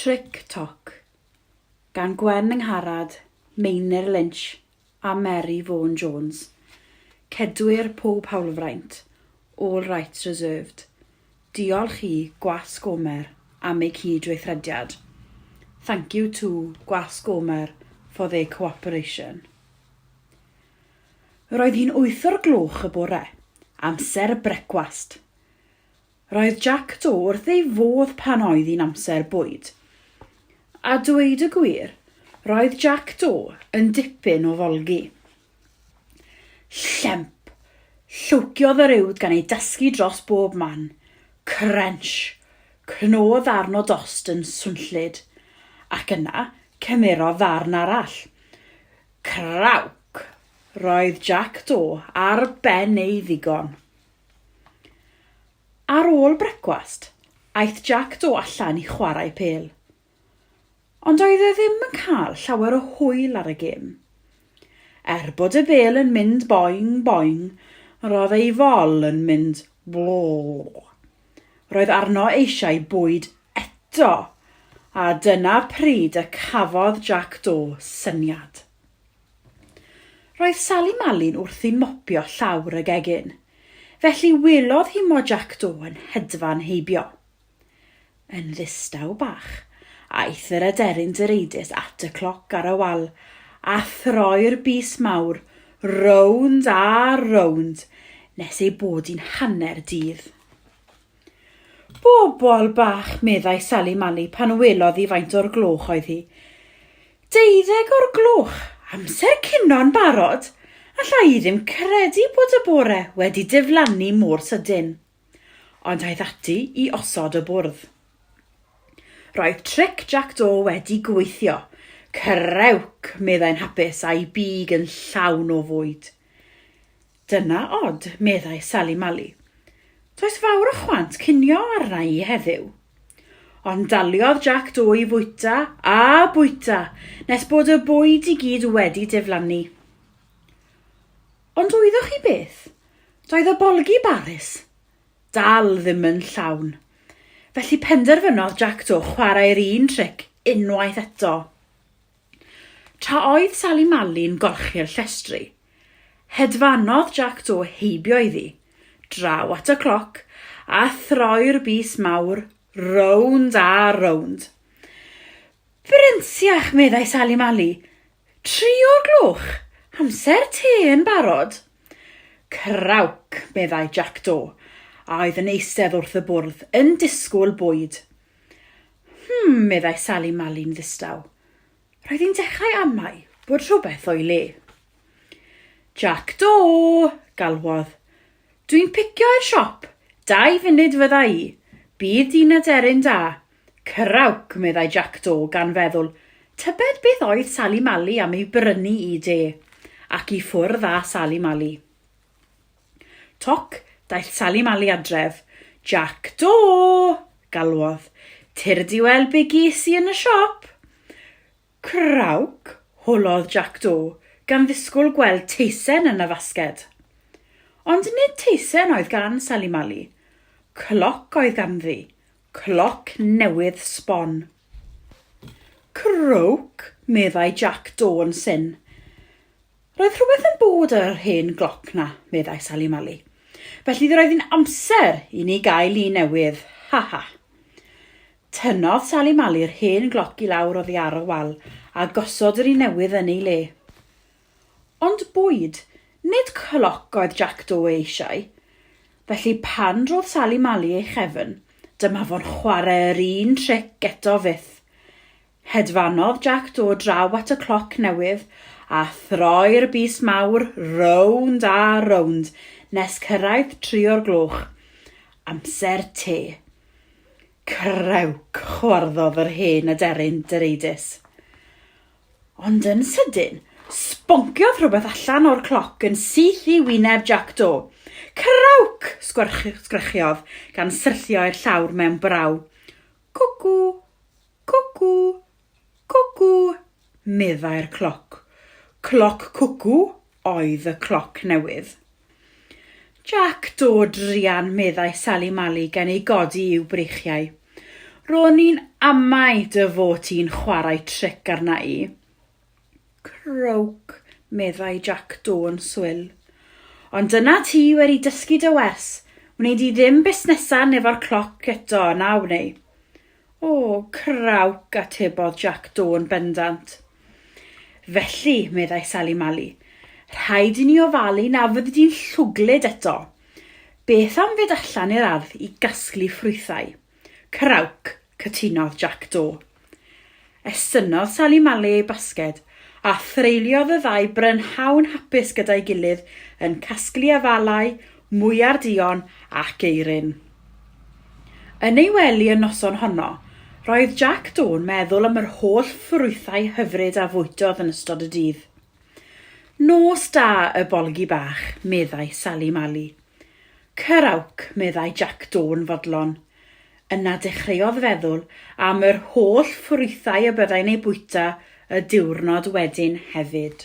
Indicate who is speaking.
Speaker 1: Tric Toc gan Gwen Angharad, Meinir Lynch a Mary Vaughan Jones. Cedwir pob hawlfraint. All rights reserved. Diolch i Gwasg Gomer am eu cyd-weithrediad. Thank you to Gwasg Gomer for their cooperation. Roedd hi'n wyth o'r gloch y bore, amser brecwast. Roedd Jac Do wrth ei fodd pan oedd hi'n amser bwyd. A dweud y gwir, roedd Jac Do yn dipyn o folgi. Llemp! Llwciodd yr uwd gan ei dasgu dros bob man. Crunch! Cnodd ddarn o dost yn swnllyd. Ac yna, cymerodd ddarn arall. Crawc! Roedd Jac Do ar ben ei ddigon. Ar ôl brecwast, aeth Jac Do allan i chwarae pêl. Ond doedd e ddim yn cael llawer o hwyl ar y gêm. Er bod y bêl yn mynd boing boing, roedd ei fol yn mynd blo. Roedd arno eisiau bwyd eto, a dyna pryd y cafodd Jac Do syniad. Roedd Sali Mali'n wrthi'n mopio llawr y gegin, felly welodd hi mo Jac Do yn hedfan heibio. Yn ddistaw bach, aeth yr aderyn direidus at y cloc ar y wal a throi'r bys mawr rownd a rownd nes ei bod hi'n hanner dydd. Bobol bach, meddai Sali Mali pan welodd hi faint o'r gloch oedd hi. Deuddeg o'r gloch, amser cino'n barod! Alla i ddim credu bod y bore wedi diflannu mor sydyn. Ond aeth ati i osod y bwrdd. Roedd tric Jac Do wedi gweithio. Crewc, meddai'n hapus a'i big yn llawn o fwyd. Dyna od, meddai Sali Mali. Does fawr o chwant cinio arna i heddiw. Ond daliodd Jac Do i fwyta a bwyta nes bod y bwyd i gyd wedi diflannu. Ond wyddoch chi beth? Doedd y bolgi barus dal ddim yn llawn. Felly penderfynodd Jac Do chwarae'r un tric unwaith eto. Tra oedd Sali Mali'n golchi'r llestri, hedfanodd Jac Do heibio iddi, draw at y cloc, a throi'r bys mawr rownd a rownd. Brynsiach, meddai Sali Mali, tri o'r gloch, amser te yn barod. Crawc, meddai Jac Do, a oedd yn eistedd wrth y bwrdd yn disgwyl bwyd. Hmm, meddai Sali Mali'n ddistaw. Roedd hi'n dechrau amau bod rhywbeth o'i le. Jac Do! galwodd. Dwi'n picio i'r siop. Dau funud fydda i. Bydd dyn aderyn da. Crawc, meddai Jac Do, gan feddwl, tybed beth oedd Sali Mali am ei brynu i de? Ac i ffwrdd â Sali Mali. Toc, daeth Sali Mali adref. Jac Do! galwodd. Tyrd i weld be ges i yn y siop. Crawc? holodd Jac Do, gan ddisgwyl gweld teisen yn y fasged. Ond nid teisen oedd gan Sali Mali. Cloc oedd ganddi. Cloc newydd sbon. Crowc? meddai Jac Do yn syn. Roedd rhywbeth yn bod ar yr hen gloc 'na, meddai Sali Mali. Felly roedd hi'n amser i ni gael un newydd, ha ha. Tynnodd Sali Mali'r hen gloc i lawr oddi ar y wal a gosod yr un newydd yn ei le. Ond bwyd, nid cloc oedd Jac Do ei eisiau. Felly pan drodd Sali Mali ei chefn, dyma fo'n chwarae yr un tric eto fyth. Hedfanodd Jac Do draw at y cloc newydd a throi'r bys mawr rownd a rownd nes cyrraedd tri o'r gloch. Amser te. Crewc! chwarddodd yr hen aderyn direidus. Ond yn sydyn, sbonciodd rhywbeth allan o'r cloc yn syth i wyneb Jac Do. Crawc! sgrechiodd, gan syrthio i'r llawr mewn braw. Cwcw! Cwcw! Cwcw! meddai'r cloc. Cloc cwcw oedd y cloc newydd. Jac, do, druan, meddai Sali Mali gan ei godi i'w breichiau. Ro'n i'n amau dy fod ti'n chwarae tric arna i. Crowc, meddai Jac Do yn swil. Ond dyna ti wedi dysgu dy wers, wnei di ddim busnesan efo'r cloc eto, na wnei? O, crawc, atebodd Jac Do yn bendant. Felly, meddai Sali Mali, rhaid i ni ofalu na fyddi di'n llwglyd eto. Beth am fynd allan i'r ardd i gasglu ffrwythau? Crawc, cytunodd Jac Do. Estynnodd Sali Mali ei basged, a threuliodd y ddau brynhawn hapus gyda'i gilydd yn casglu afalau, mwyar duon ac eirin. Yn ei wely y noson honno, roedd Jac Do'n meddwl am yr holl ffrwythau hyfryd a fwytodd yn ystod y dydd. Nos da, y bolgi bach, meddai Sali Mali. Cyrawc, meddai Jac Do'n fodlon. Yna dechreuodd feddwl am yr holl ffrwythau y byddai'n eu bwyta y diwrnod wedyn hefyd.